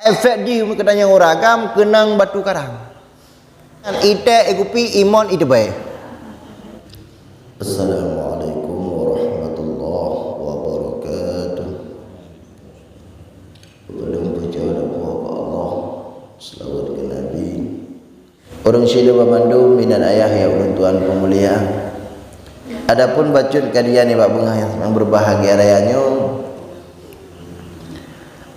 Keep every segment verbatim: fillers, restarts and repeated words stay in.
Efek jih meukeutanyoe uragam keunong batu karang. Iték, ikupi, imon, iteubai. Assalamualaikum warahmatullahi wabarakatuh. Ulôn pujoe dan puja bak Allah, seulaweuet keu Nabi. Ureuëng syedara banmandum, inan ayah nyang ulôn tuan peumulia. Adapun bacut kajian nibak beungoh nyang berbahagia raya nyoe,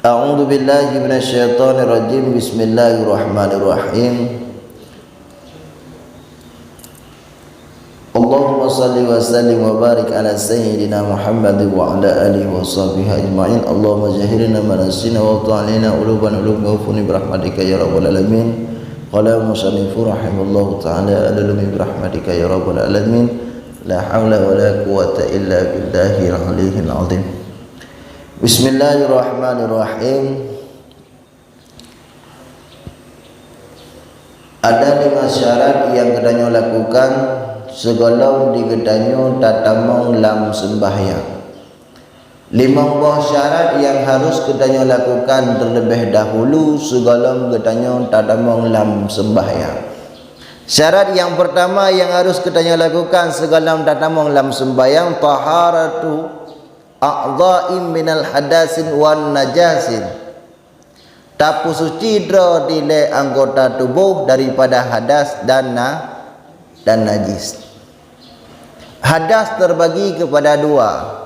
A'udzu billahi minasyaitonir rajim. Bismillahirrahmanirrahim. Allahumma shalli wa sallim wa barik ala sayyidina Muhammad wa ala alihi wa sahbihi ajma'in. Allahumma jahirna ma nasina wa ta'lina uluban ulum ghafuni bi rahmatika ya rabbal alamin. Qala musannifu rahimallahu ta'ala alulumi bi rahmatika ya rabbal alamin. La haula wa la quwwata illa billahil aliyyil azim. Bismillahirrahmanirrahim. Ada lima syarat nyang geutanyoe lakukan sigohlom di geutanyoe tatamong lam seumbahyang. Limong boh syarat nyang harus geutanyoe lakukan teuleubeh dahulu sigohlom geutanyoe tatamong lam seumbahyang. Syarat nyang peurtama nyang harus geutanyoe lakukan sigohlom tatamong lam seumbahyang, taharatu a'dha'in minal hadasin wan najasin. Tapeusuci droe dilée anggota tuboh daripada hadas dan na-, dan najis. Hadas terbagi kepada dua.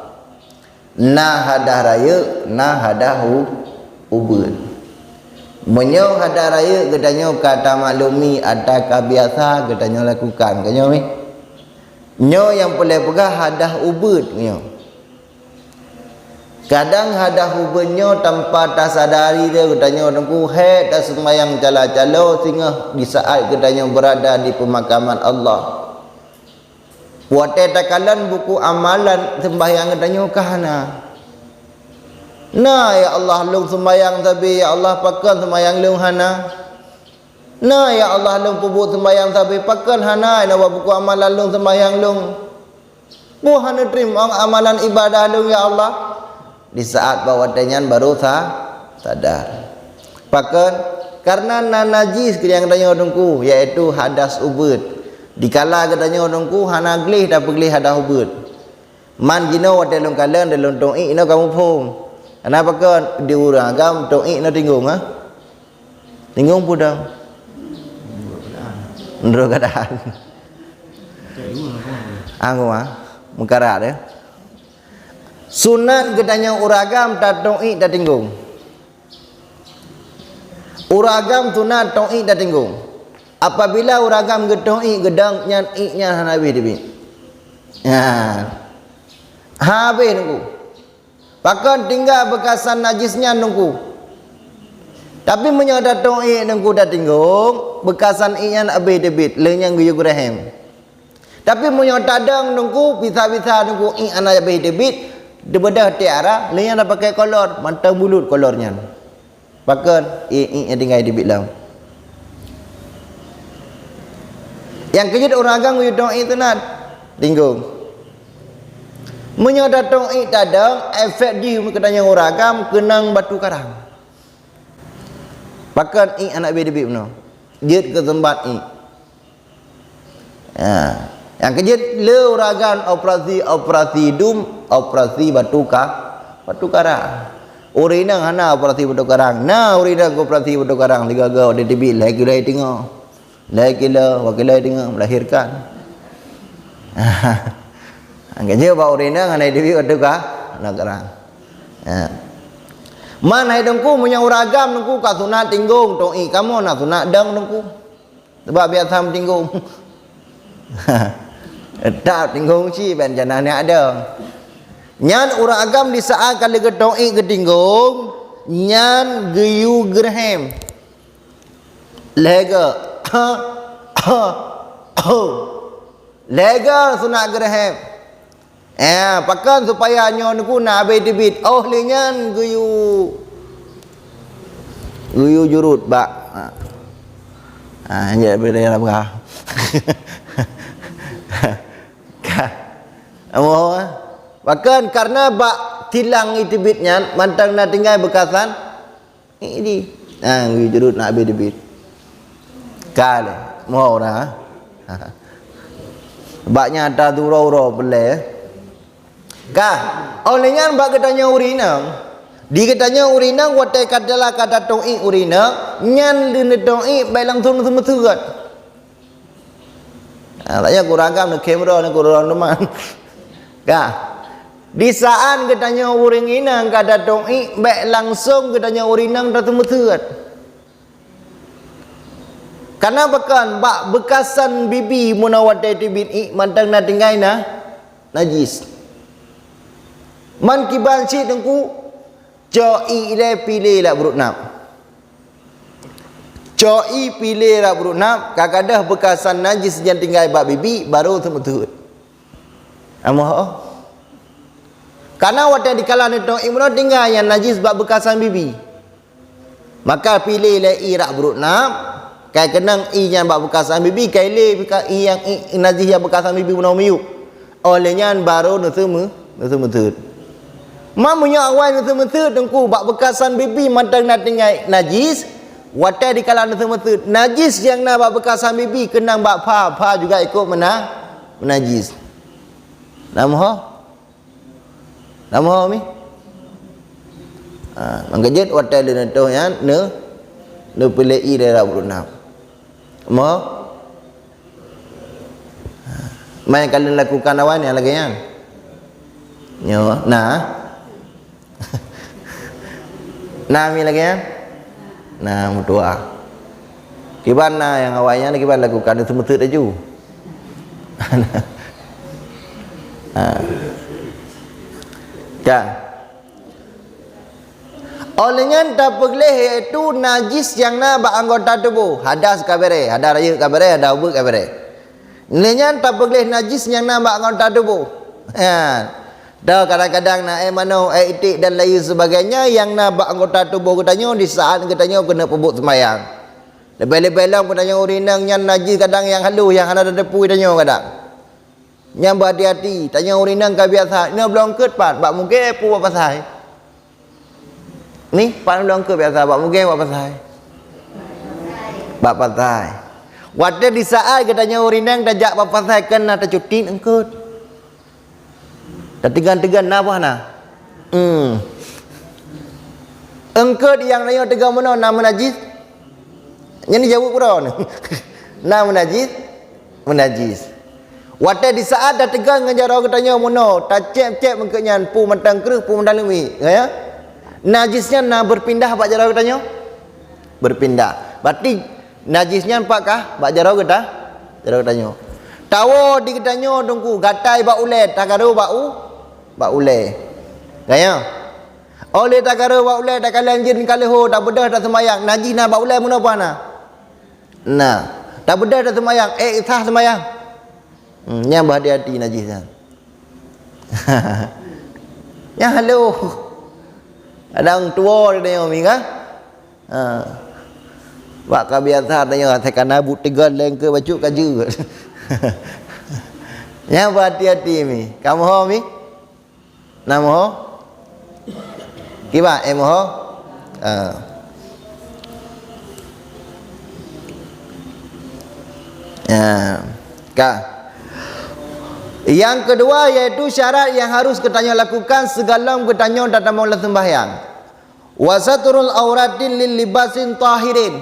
Na hadas rayeuk, na hadas u-, ubeut. Meunyoe hadas rayeuk geutanyoe ka tamaklumi ata ka biasa geutanyoe lakukan, ka nyoe mih. Nyoe nyang peureulée peugah hadas ubeut nyoe. Kadang hadas ubeut nyoe tanpa tasadari lé geutanyoe teungku hék taseumayang cala-calo singoh di saát geutanyoe beurada di peumakaman Allah. Watée takalon buku amalan seumbahyang geutanyoe ka hana. Na, ya Allah, lôn seumayang sabe, ya Allah, pakon seumayang lôn hana? Na, ya Allah, lôn peubuet seumayang sabe, pakon hana na bak buku amalan lôn seumayang lôn? Peue hana teurimong amalan ibadah lôn, ya Allah? Di saát bak watée nyan baru sa-, sadar. Pakon? Karena na najis nyang geutanyoe teungku, yaitu hadas ubeut. Dikala geutanyoe teungku hana gleh tapeugleh hadas ubeut. Man jinoe watée lôn kalon dan lôn tong iek inoe ka muphom. Kenapa kon di ureuëng agam tong iek inoe tinggong, ha? Tinggong peue dong? Nurot keadaan. Angoh, ha? Meukarat, ya. Sunat geutanyoe ureuëng agam tatong iek tatinggong. Ureuëng agam sunat tong iek tatinggong. Apabila ureuëng agam geutong iek geudong, nyan iek nyan hana habéh teubiet. Ha. Habéh teungku. Pakon tinggai beukasan najis nyan teungku. Tapi meunyoe tatong iek teungku tatinggong, beukasan iek nyan habéh teubiet, lheueh nyan geuyue geureuhem. Tapi meunyoe tadong teungku, bisa-bisa teungku iek hana habéh teubiet, teubeudôh tiara, lheueh nyan tapakai kolor, mantong bulut kolor nyan. Pakon? Iek-iek nyang tinggai di biet lom. Nyang keujeuet ureuëng agam geuyue tong iek sunat, tinggong. Meunyoe tatong iek tadong, efek jih meukeutanyoe ureuëng agam keunong batu karang. Pakon iek hana habéh teubiet bunoe? Jeuet keu seumbat iek. Ha. Nyang keujeuet le ureuëng agam operasi, operasi dum, operasi batu ka-, batu karang. Ureuëng inong hana operasi batu karang. Na ureuëng inong operasi batu karang, tiga-tiga di teubiet lhée kilo teungoh. Lhée kilo, dua kilo teungoh melahirkan. Nyang keujeuet bak ureuëng inong hana teubiet batu ka-, batu karang. Ha. Man hai teungku, meunyoe ureuëng agam teungku ka sunat tinggong, tong iek kamoe na sunat dong teungku. Sabab biasa meutinggong. Tak tinggong cit ban janah nyak dong. Nyan ureuëng agam di saát ka lheueh geutong iek geutinggong, nyan geuyue geureuhem. Lhée goe. Lhée goe sunat geureuhem. Eh, pakon supaya nyoe teungku na habéh teubiet. Oh, lheueh nyan geuyue, geuyue jurot bak. Ha. Ha, nyan beda dalam ka. Ka. Amoe. Pakon? Karena bak tilang iek teubiet nyan mantong na tinggai beukasan iek di. Nah, geujurut nak habéh teubiet. Ka lé, moe dah. Bak nyata tu uroe-uroe peulée. Ka, óh lheueh nyan bak geutanyoe ureueng inong. Di geutanyoe ureueng inong watée ka tala ka tatong ié ureueng inong, nyan leuneutong ié bék langsong seumeuseuet. Ha, lagée ureueng agam neukhém droe, neukurong teuma. Ka. Di saát geutanyoe ureueng inong ka tatong ié, bék langsong geutanyoe ureueng inong taseumeuseuet. Kana pakon bak beukasan bibi meunoe watée teubiet ié mantong na tinggai na najis. Man kiban cit teungku, cok ié ilée piléh lam brok nab. Cok ié piléh lam brok nab, ka gadôh beukasan najis nyang tinggai bak bibi, barô seumeuseuet. Amoh. Kana watée dikala neutong ié meunoe tinggai nyang najis bak beukasan bibi. Maka piléh lé ié rak brok nab, kai keunong ié nyang bak beukasan bibi, kai lé beuka-, ié nyang ié najis nyang beukasan bibi meunoe miyueb. Óh lheueh nyan barô neuseumeu-, neuseumeuseuet. Ma meunyoe awai neuseumeuseuet teungku bak beukasan bibi mantong na tinggai najis, watée dikala neuseumeuseuet, najis nyang na bak beukasan bibi keunong bak pha, pha juga ikot meuna-, meunajis. Na moh? Na moh mi? Ha, mangkeujeuet watée leuneutong nyan neu-, neupiléh ié rak brok nab. Moh? Mai ka lôn lakukan awai nyang lagée nyan. Nyoe, na. Na mi lagée nyan? Na meutuah. Kiban na nyang awai nyan kiban lakukan seumeuseuet laju. Ha. Ka. Óh lheueh nyan tapeugleh yaitu najis nyang na bak anggota tuboh. Hadas ka béré, hadas rayeuk ka béré, hadas ubeut ka béré. Lheueh nyan tapeugleh najis nyang na bak anggota tuboh. Ha. Dah kadang-kadang na éh manok, éh iték dan lain sebagainya nyang na bak anggota tuboh geutanyoe di saát geutanyoe keuneuk peubuet seumayang. Leubeh-leubeh lom geutanyoe ureueng inong nyan najis kadang nyang halus nyang hana tateupeue tanyoe kadang. Nyan beuhati-hati, tanyoe ureueng inong ka biasa, inoe bloe eungkôt pat, bak mugée peue bak pasai. Nih, pat bloe eungkôt biasa, bak mugée bak pasai. Bak pasai. Watée di saát geutanyoe ureueng inong tajak bak pasai kon na tacutit eungkôt. Tateugon-teugon na bah na. Hmm. Eungkôt nyang tanyoe teugon meunoe na meunajis? Nyan jaweueb droeneuh. Na meunajis? Meunajis. Watée di saát tateugon ngon jaroe geutanyoe meunoe, tacép-cép eungkôt nyan, peue mantong kreueh, peue mantong leumie, ya? Najis nyan na beupindah bak jaroe geutanyoe? Beupindah. Berarti najis nyan pat kah? Bak jaroe geuta-, jaroe geutanyoe. Tawoe di geutanyoe teungku, gatai bak ulée, tagarô bak u-, bak ulée. Ka nyo? Óh lheueh tagarô bak ulée, takalon jén ka leuho, tabeudôh taseumayang, najis na bak ulée meunoe pat na? Na. Tabeudôh taseumayang, éh sah seumayang. Hmm, nyan beuhati-hati najis nyan. Nyan halôh. Kadang tuwoe di tanyoe mi kan? Ha. Bak ka biasa tanyoe asai kana buet teugon lé eungkôt bacut ka jeuet. Nyan beuhati-hati mi. Kamoe ho mi? Na moho? Kiban, eh, moho? Ah. Ya. Ka. Yang kedua yaitu syarat yang harus geutanyoe lakukan sigohlom geutanyoe tatamong lam seumbahyang. Wa satrul auratin lil libasin tahirin.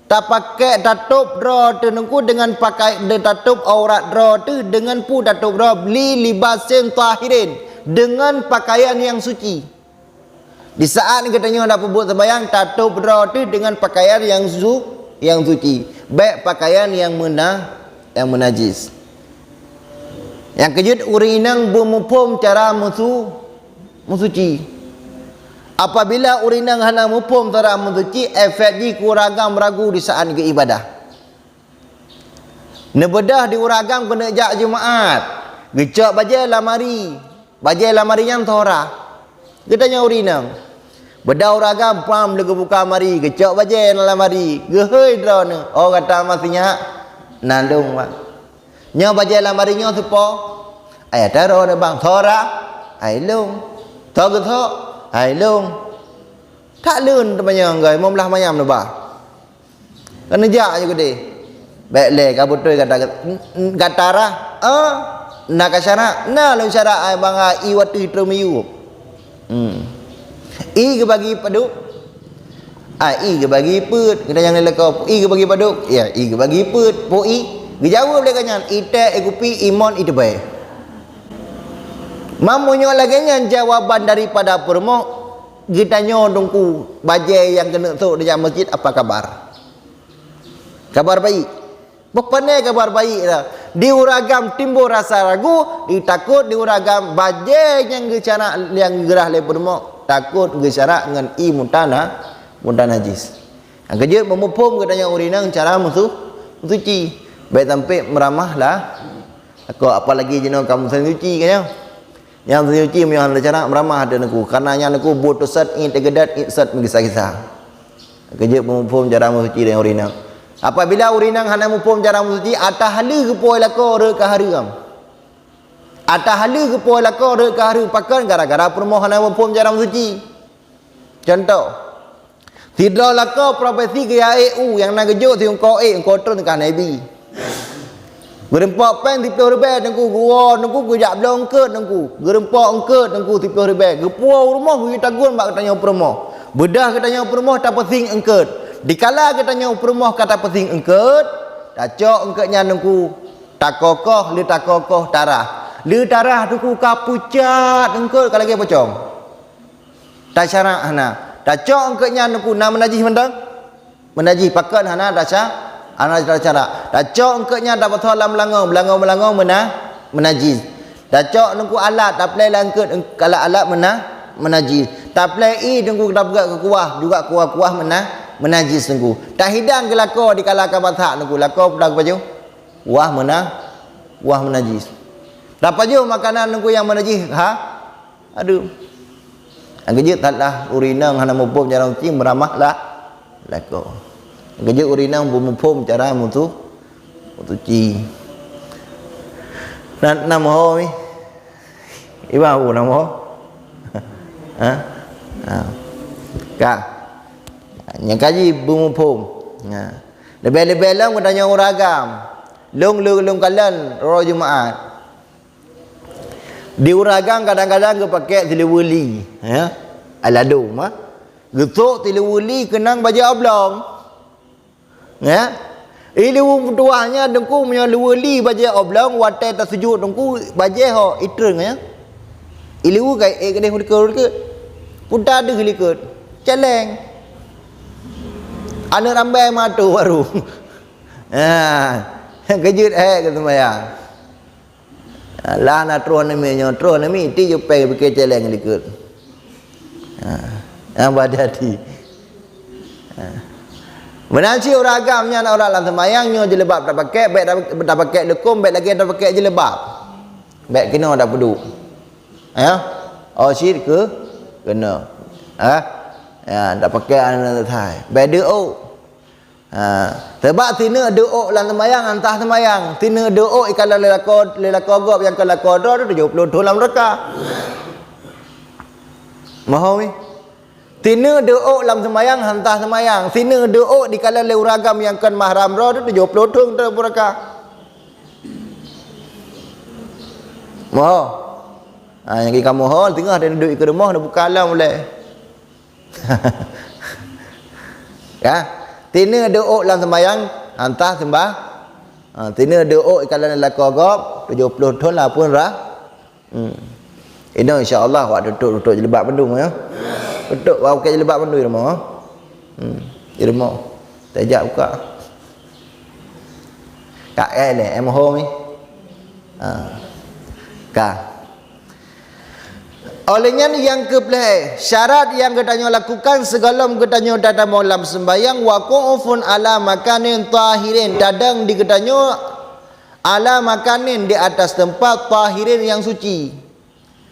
Tapakée tatôb droe teuh teungku deungon pakai, de tatôb aurat droe teuh deungon peue tatôb droe, li libasin tahirin, deungon pakaian nyang suci. Di saát geutanyoe na peubuet seumayang, tatôb droe teuh deungon pakaian nyang su-, nyang suci, bék pakaian nyang meuna-, nyang meunajis. Nyang keujeuet ureuëng inong beumuphom cara meusu-, meusuci. Apabila ureuëng inong hana muphom cara meusuci, efek jih keu ureuëng agam ragu di saát geuibadah. Neubeudôh di ureuëng agam keuneuk jak Jumaat, geucok bajée lamari. Bajée lamari nyan sora. Geutanyoe ureuëng inong. Beudôh ureuëng agam pam lé geubuka lamari, geucok bajée lam lamari, geuhôi droeneuh, "Oh gata ma sinyak, na lôn, Pak." Nyoe bajée lamari nyoe soe po? Ai ata droeneuh bang, sora? Ai lôn. Soe geusok? Ai lôn. That leuen teumanyong geuh, limong blaih mayam neuba. Ka neujak ju keudeh. Bèk lé, ka beutôi gata, gata rhah, eh, na ka syarak, na lôn syarak ai bang ai watèe trôh miyueb. Hmm. Ie geubagi padub? Ah, ie geubagi peuet. Kita nyang lakoe, ie geubagi padub? Ya, ie geubagi peuet. Po ie? Geujaweueb lé gobnyan, ie teh, ie kupi, ie mon, ie teubèe. Meunyoe lagèe nyan jawaban daripada peurumoh, geutanyoe Teungku, bajèe nyang keuneuk sôk neujak meuseujid, apa kabar? Kabar baik. Boh pane kabar baik dah. Di ureueng agam timbul rasa ragu, ditakot di ureueng agam bajèe nyang geucana nyang geurhah lé peurumoh, takot geusyarak ngon ie mutanah, mutanajis. Nyang keujeuet meumuphom geutanyoe ureueng inong cara meusu-, meusuci. Bèk sampai meuramah lah. Lakoe, apalagi jinoe ka meusuci kan nyoe. Nyang suci meunyoe hana cara meuramah ateueh Teungku. Karena nyan Teungku buet sat, ié teugeudat, ié sat meugisa-gisa. Keujeuet meumuphom cara meusuci dan ureueng inong. Apabila ureueng inong hana muphom cara meusuci, ata haleue geupuwoe lakoe rhot ka hareuem. Ata haleue geupuwoe lakoe rhot ka hareuem pakon gara-gara peurumoh hana muphom cara meusuci. Contoh, sidroe lakoe profesi geuya ék u nyang na geujok siungkô ék, eungkô trôn ka hana ibi. Geurumpok péng siplôh ribèe Teungku, geuwoe Teungku, geujak bloe eungkôt Teungku. Geurumpok eungkôt Teungku siplôh ribèe. Geupuwoe u rumoh geuyue tagun bak geutanyoe peurumoh. Beudôh geutanyoe peurumoh tapeusieng eungkôt. Dikala geutanyoe peurumoh ka tapeusieng eungkôt, tacok eungkôt nyan Teungku, takokoh, lé takokoh tarah. Lé tarah Teungku ka pucat eungkôt ka lagèe pocong. Tasyarak hana. Tacok eungkôt nyan Teungku na meunajih mantong? Meunajih pakon hana tasya-, hana tasyarak. Tacok eungkôt nyan tapasoe lam beulangong, beulangong-beulangong meuna-, meunajih. Tacok Teungku alat, taplè lam eungkôt, eung-, alat-alat meuna-, meunajih. Taplè ie Teungku tapeugöt keu kuah, juga kuah-kuah meuna-, meunajih Teungku. Tahidang keu lakoe dikala ka masak Teungku, lakoe peugah keu pajoh. Kuah meuna-, kuah meunajih. Tapajoh makanan Teungku nyang meunajih, ha? Aduh. Nyang keujeuet that lah ureueng inong hana muphom cara meusuci, meuramah lah lakoe. Nyang keujeuet ureueng inong beumuphom cara meusu-, meusuci. Na, na meuho mi? Iba u na meuho? Ha? Ha. Ka. Nyang kaji beumuphom. Ha. Leubeh-leubeh lom geutanyoe ureueng agam. Lôn, lôn, lôn kalon uroe Jumaat. Di ureueng agam kadang-kadang geupakè siluweue li, ya. Alado mah. Geusôk siluweue li keunong bajèe oblong. Ya. Iluweue meutuwah nyan Teungku meunyoe luweue li bajèe oblong watèe tasujut Teungku bajèe ho itrön ya. Iluweue ka ék keudeh likot-likot. Puta deuh likot. Cèlèng. Aneuk rambai meuatoe baru. Ha. Keujeuet ék keu seumayang. Ha, lah na troh aneuk miet nyoe, troh aneuk miet, ti jipèe pike cèlèng likot. Ha, nyang bah hati-hati. Ha. Meunan cit ureueng agam nyan, ureueng lam seumayang nyoe jilbab tapakè, bèk ta-, tapakè leukom, bèk lagèe tapakè jilbab. Bèk keunoe tapeuduek. Ya? Oh, cit keu keunoe. Ha? Ya, tapakè aneuk sai. Bèk deuh ôk. Ha, sabab sineuk deuh ôk lam seumayang, hantah seumayang. Sineuk deuh ôk ikalon lé lakoe, lé lakoe gob nyang kon lakoe droe tujoh ploh thôn lam neuraka. Mohon weh. Sineuk deuh ôk lam seumayang, hantah seumayang. Sineuk deuh ôk dikalon lé ureueng agam nyang kon mahram droe tujoh ploh thôn lam neuraka. Mohon. Ha, nyang ka mohon, teungoh dan duek keu rumoh, neubuka alam ulèe. Ya. Sineuk deuh ôk lam seumayang, hantah seumayang. Ha, sineuk deuh ôk ikalon lé lakoe gob, tujoh ploh thôn lah pun rah. Hmm. Inoe insya Allah awak tutup, tutup jilbab mandum ya. Tutup awak buka jilbab mandum di rumoh. Hmm. Di rumoh. Tajak buka. Ka eh leh, eh mohon ni. Ha. Ka. Oleh nyan nyang keupleh, syarat nyang geutanyoe lakukan sigohlom geutanyoe tatamong lam seumbahyang, wuqufun ala makanin tahirin, tadong di geutanyoe ala makanin di atas teumpat tahirin nyang suci.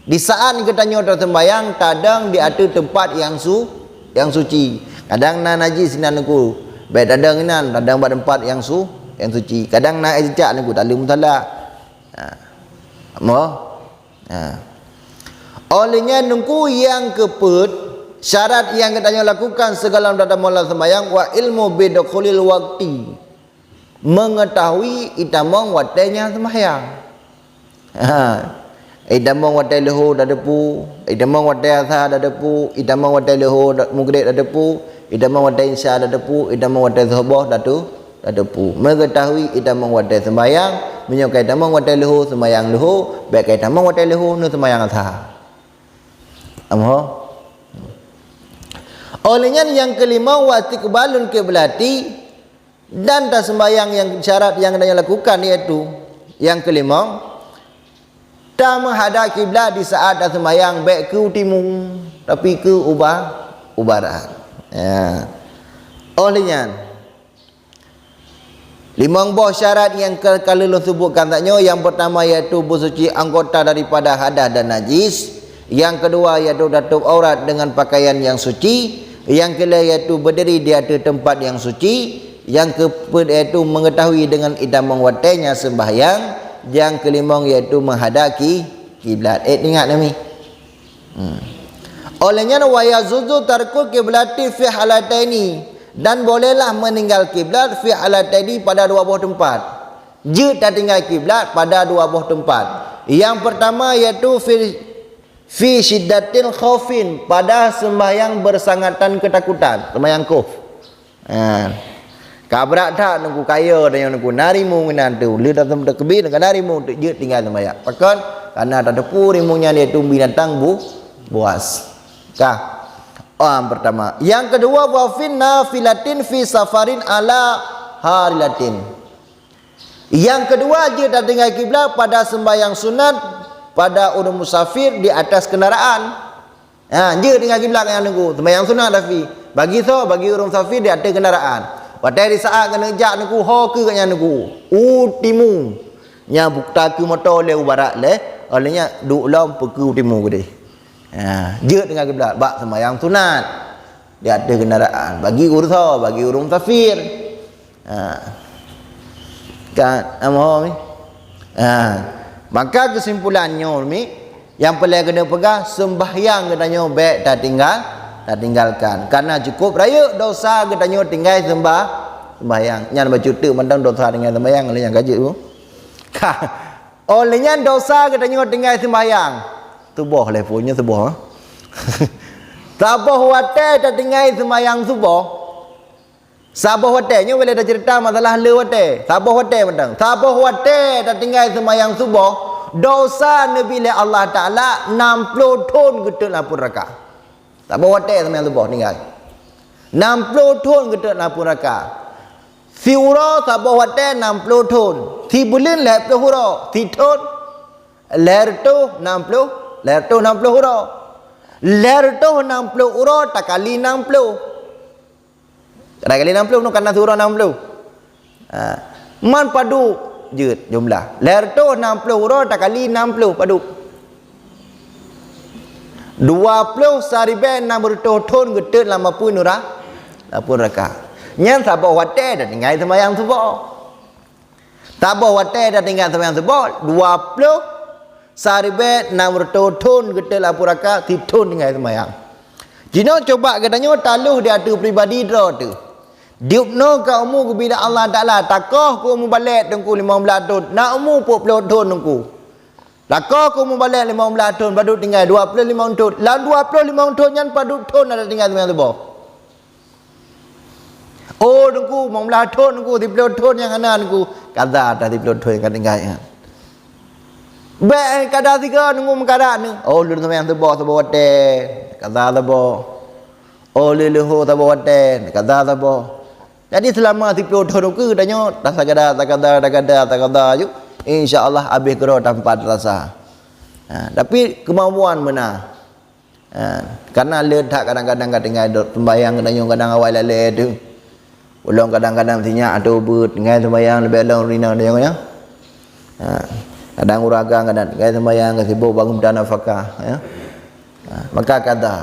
Di saat geutanyoe taseumbahyang, tadong di ateueh teumpat nyang su-, nyang suci. Kadang na najis inan Teungku, bèk tadong inan, tadong bak teumpat nyang su-, nyang suci. Kadang na aé cicak Teungku, taleueng musala. Ha. Mo? Ha. Óh lheueh nyan Teungku nyang keupeuet, Syarat nyang geutanyoe lakukan sigohlom tatamong lam seumayang, wa ilmu bidukhulil waqti, meungeutahui itamong watée nyang seumayang. Ha. Itamong watée leuhô tateupeue, itamong watée asa tateupeue, itamong watée leuhô da-, meugreb tateupeue, itamong watée isya tateupeue, itamong watée suboh tatu-, tateupeue. Meungeutahui itamong watée seumayang, meunyoe ka itamong watée leuhô, seumayang leuhô, bék ka itamong watée leuhô, neuseumayang asa. Amoh. Óh lheueh nyan nyang keulimong, wa istiqbalul kiblati, dan taseumayang nyang syarat nyang geutanyoe lakukan, yaitu nyang keulimong, tameuhadap kiblat di saat taseumayang, bék keu u timu, tapi keu u ba-, u barat. Ya. Óh lheueh nyan, limong boh syarat nyang ka, ka lheueh lôn seubutkan tanyoe, nyang peurtama yaitu beusuci anggota daripada hadas dan najis, nyang keudua yaitu tatôb aurat deungon pakaian nyang suci, nyang keulhèe yaitu beudiri di ateueh teumpat nyang suci, nyang keupeuet yaitu meungeutahui deungon itamong watée nyang seumbahyang, nyang keulimong yaitu meuhadap ki-, kiblat. Eh, ingat nami. Hmm. Óh lheueh nyan, wa yajuzu tarkul kiblati fi halataini, dan bolehlah meuninggai kiblat fi halataini, pada dua boh teumpat. Jeuet tatinggai kiblat pada dua boh teumpat. Nyang peurtama yaitu fi, fi syiddatil khaufin, pada seumbahyang beusangatan keutakutan, seumbahyang khauf. Ha. Ka brat that Teungku, kaya tanyoe Teungku, na rimueng inan teuh. Lheueh tatem-, takbir, ka na rimueng teuh, jeuet tinggai seumayang. Pakon? Karena tateupeue rimueng nyan yaitu binatang bu-, buas. Ka. Nyang peurtama. Nyang keudua, wa fin nafilatin fi safarin ala harilatin. Nyang keudua, jeuet tatinggai kiblat pada seumbahyang sunat pada ureuëng musafir di atas kendaraan. Ha, jeuet tinggai kiblat nyan Teungku, seumbahyang sunat tapi. Bagi soe? Bagi ureuëng musafir di ateueh kendaraan. Watée di saat keuneuk jak Teungku, ho keu gobnyan Teungku? U timu. Nyan buta keu moto lé u barat lé, óh lheueh nyan duek lom peue keu u timu keudeh. Ha, jeuet tinggai kiblat bak seumbahyang sunat di ateueh kendaraan. Bagi ureuëng soe? Bagi ureuëng musafir. Ha. Kan, amoh mi? Ha. Maka keusimpulan nyoe mi, nyang peureulée keuneuk peugah, seumbahyang geutanyoe bék tatinggal, tatinggalkan. Karena cukup rayeuk dosa geutanyoe tinggai seumbah-, seumbahyang. Nyan bacut teuk mantong dosa tinggai seumbahyang, lé nyang ka jeuet bu. Ka. Óh lheueh nyan dosa geutanyoe tinggai seumbahyang. Suboh lé pun nyoe suboh, ha? Saboh watée tatinggai seumbahyang suboh. Saboh watée, nyoe ulée taceurita masalah le watée. Saboh watée mantong. Saboh watée tatinggai seumayang suboh, dosa neubi lé Allah Taala nam ploh thon geutot lam apui neuraka. Saboh watée seumayang suboh tinggai. Nam ploh thon geutot lam apui neuraka. Siuroe saboh watée nam ploh thon. Sibuleuen lhée ploh uroe. Sithon lhée reutôh nam ploh, lhée reutôh nam ploh uroe. Lhée reutôh nam ploh uroe takali nam ploh. Kadang kali nam ploh, nyoe ka na siuroe nam ploh. Ha. Man padub jeuet jumlah. Lhée reutôh nam ploh uroe takali nam ploh padub. Dua ploh saribée nam reutôh thon geutot lam apui neura-, apui neuraka. Nyan saboh watée tatinggai seumayang suboh. Saboh watée tatinggai seumayang suboh, dua ploh saribée nam reutôh thon geutot lam apui neuraka, sithon tinggai seumayang. Jinoe cuba geutanyoe taloh di ateueh pribadi droe teuh. Dubnoe ka umu geubi lé Allah Taala, takoh keu mubalek teungku limong blaih thon, na umu peuet ploh thon teungku. Takoh keu mubalek limong blaih thon, padub tinggai dua ploh limong thon. Lam dua ploh limong thon nyan padub thon na tatinggai seumayang suboh. Oh, teungku, limong blaih thon teungku, siploh thon nyang hana teungku. Kada that siploh thon nyang ka tinggai nyan. Bék kada sigoe teungku meukarat nyoe. Oh, lôn seumayang suboh, saboh watée. Kada saboh. Oh, lheueh leuhô saboh watée. Kada saboh. Jadi, seulama siploh thon teungku, tanyoe, tasagada, tagada, tagada, tagada ju. Insya Allah, habéh keudroe tanpa teurasa. Ha, tapi keumampuan meunan. Ha, karena le that kadang-kadang ka tinggai do-, seumayang geutanyoe kadang awai lalée teuh. Ulôn kadang-kadang sinyak ateueh ubeut, tinggai seumayang leubeh lom rinong tanyoe nyan. Ha, kadang ureueng agam kadang tinggai seumayang ka sibok bangon mita nafakah, ya. Ha, maka kada.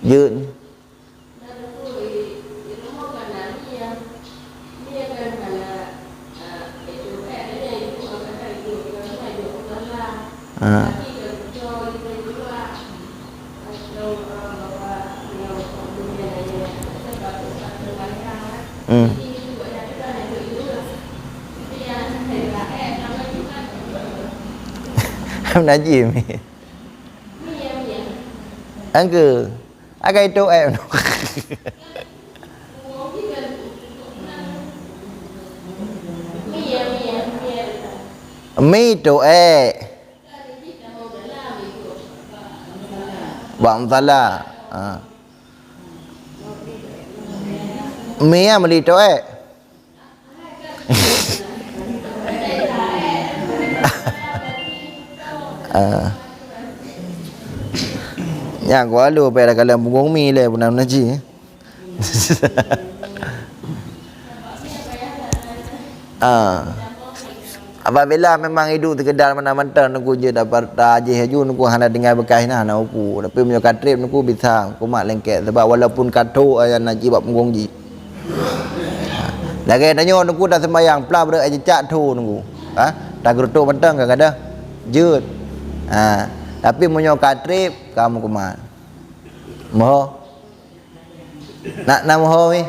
Jeuet. Ha. Hmm. Najim. Angke. Agai tu eh. Mi tu eh. Bak musala. Ha. Mi ya meli tu eh. Ah. Nyang gua lu pada kalian punggong mi le pun naji. Ah. Apabila memang idup sekedar mana mantong nuku je dapat tajih aju nuku hana tinggai bekas nah hana uku. Tapi meunyoe ka treb nuku bisa kumat lengket sebab walaupun ka tho ayah naji bak punggong ji. Lagèe tanyoe nuku dah sembahyang plah beureuk cicak tho nuku. Ha? Dah geurutok mantong ka kada jeuet. Ha. Tapi meunyoe ka treb kamu kumat. Moho. Nak na moho mi.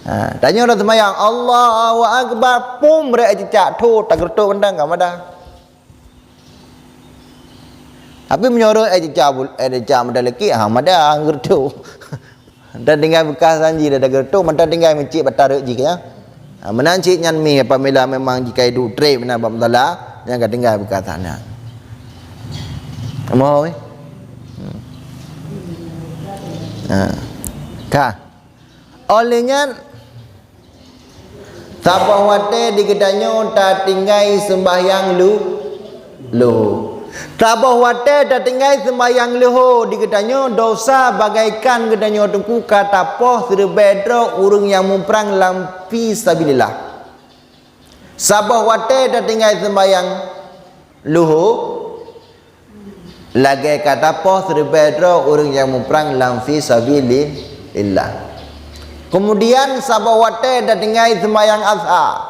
Ha, tanyoe dah sembahyang, Allahu Akbar, pum, rek cicak, tho, tageureutôk mantong ka madah. Tapi meunyoe rek cicak, eh, cicak madah lekik, ha, madah geureutôk. Dan tinggai bekas sanji dah tageureutôk, mantong tinggai meucit bak tarek jih, ya. Ha, meunan cit nyan mi apabila memang jika idup treb meunan bak musala, nyang ka tinggai bekas sana. Amoe. Hmm. Ha. Ka. Óh lheueh nyan, saboh watèe di geutanyoe tatinggai seumbahyang lu-, luho. Saboh watèe tatinggai seumbahyang luho di geutanyoe, dosa bagaikan geutanyoe teungku ka tapoh siribèe droe ureueng nyang muprang lam fi sabilillah. Saboh watèe tatinggai seumbahyang luho, lagèe ka tapoh siribèe droe ureueng nyang muprang lam fi sabilillah. Keumudian saboh watèe tatinggai seumbahyang asha.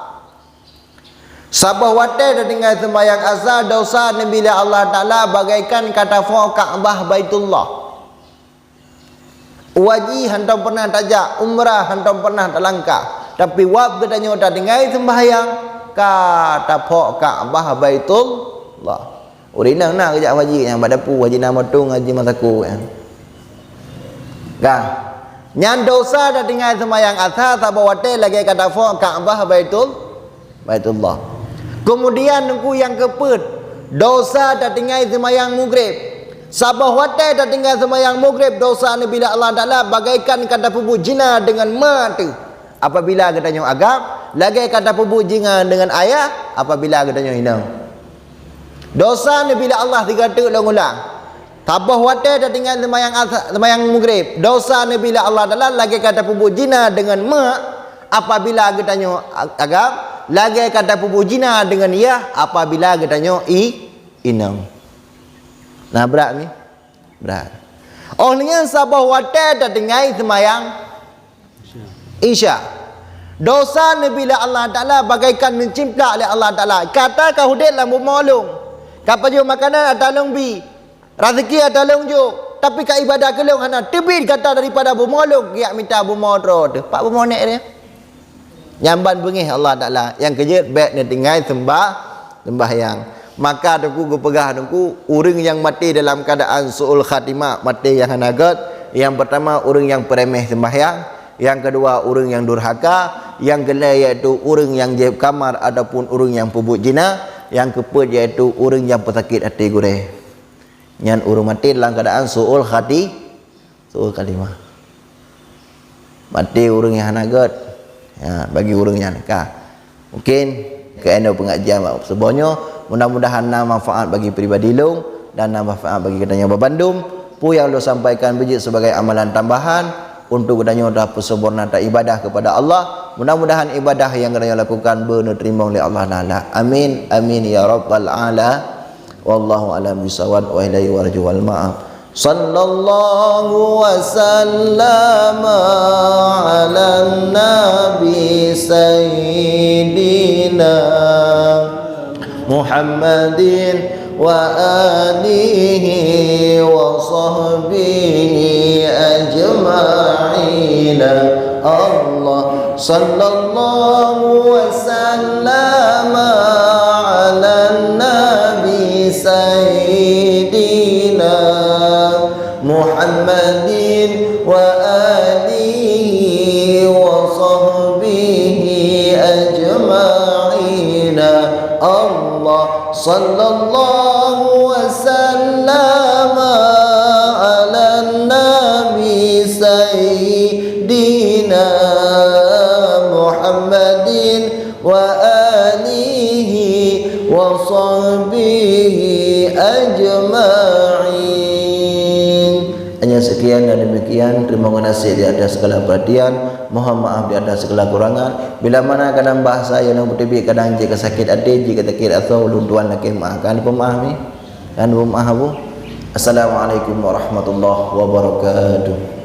Saboh watèe tatinggai seumbahyang asha, dosa neubi lé Allah Taala bagaikan ka tapoh Ka'bah Baitullah. Haji hantom pernah tajak, umrah hantom pernah talangkah. Tapi wab geutanyoe tatinggai seumbahyang, ka tapoh Ka'bah Baitullah. Ureueng inong na geujak haji nyang bak dapu, haji na motong, haji masaku, kan. Ka. Nyan dosa tatinggai seumbahyang asha saboh watèe lagèe ka tapoh Ka'bah Baitul Baitullah. Keumudian teungku nyang keupeuet, dosa tatinggai seumayang Maghrib. Saboh watèe tatinggai seumayang Maghrib, dosa neubi lé Allah Taala bagaikan ka tapeubuet zina deungon ma teuh. Apabila geutanyoe agam, lagèe ka tapeubuet zina deungon ayah, apabila geutanyoe inong. Dosa neubi lé Allah sigoe teuk lôn ulang. Saboh watèe tatinggai seumayang asa-, seumayang Maghrib, dosa neubi lé Allah Taala lagèe ka tapeubuet zina deungon ma, apabila geutanyoe a-, agam, lagèe ka tapeubuet zina deungon yah, apabila geutanyoe i-, inong. Nah, brat mi? Brat. Óh lheueh nyan saboh watèe tatinggai seumayang Isya. Dosa neubi lé Allah Taala bagaikan neucimplak lé Allah Taala. Gata ka udép lam bumoe lôn. Ka pajoh makanan ata lôn bi. Raseuki ata lôn jok. Tapi ka ibadah keu lôn hana. Teubiet gata daripada bumoe lôn. Geujak mita bumoe droe teuh. Pat bumoe nèk teuh? Nyan ban beungèh Allah Taala. Nyang keujeuet bèk neutinggai seumbah-, seumbahyang. Maka teungku geupeugah teungku, ureueng nyang maté dalam keuadaan su'ul khatimah, maté nyang hana gèt, nyang peurtama ureueng nyang peureumèh seumbahyang, nyang keudua ureueng nyang durhaka, nyang keulhèe yaitu ureueng nyang jieb khamar ataupun ureueng nyang peubuet zina, nyang keupeuet yaitu ureueng nyang peusakét até gurèe. Nyan ureueng maté dalam keuadaan su'ul khati-, su'ul khatimah. Maté ureueng nyang hana gèt. Ya, bagi ureueng nyan ka. Mungkin keunoe pengajian bak suboh nyoe, mudah-mudahan na manfaat bagi pribadi lôn dan na manfaat bagi geutanyoe bandum. Peue nyang lôn sampaikan beujeuet sebagai amalan tambahan untuk geutanyoe tapeusempurna ibadah kepada Allah. Mudah-mudahan ibadah nyang geutanyoe lakukan beuneuteurimong lé Allah Taala. Amin, amin ya rabbal ala-, Wallahu a'lam bishawab wa ilaihi warji'ul ma'ab. Sallallahu wa sallama ala nabi sayyidina Muhammadin wa alihi wa sahbihi ajma'in. Allah Sallallahu wasallam ala nabi sayyidina Muhammadin wa alihi wa sahbihi ajma'in. Allah sallallahu wasallam ala nabi sayyidina Muhammadin wa alihi wa sahbihi ajma'in. Hanya sekian dan demikian. Terima kasih di atas segala perhatian. Mohon maaf di atas segala kurangan. Bila mana kadang bahasa nyang lôn peuteubiet kadang jeuet keu sakét até, jeuet keu sakét asoe, ulôn tuan lakée meuáh. Kan peumeuáh mi? Kan peumeuáh, Abu? Assalamualaikum warahmatullahi wabarakatuh.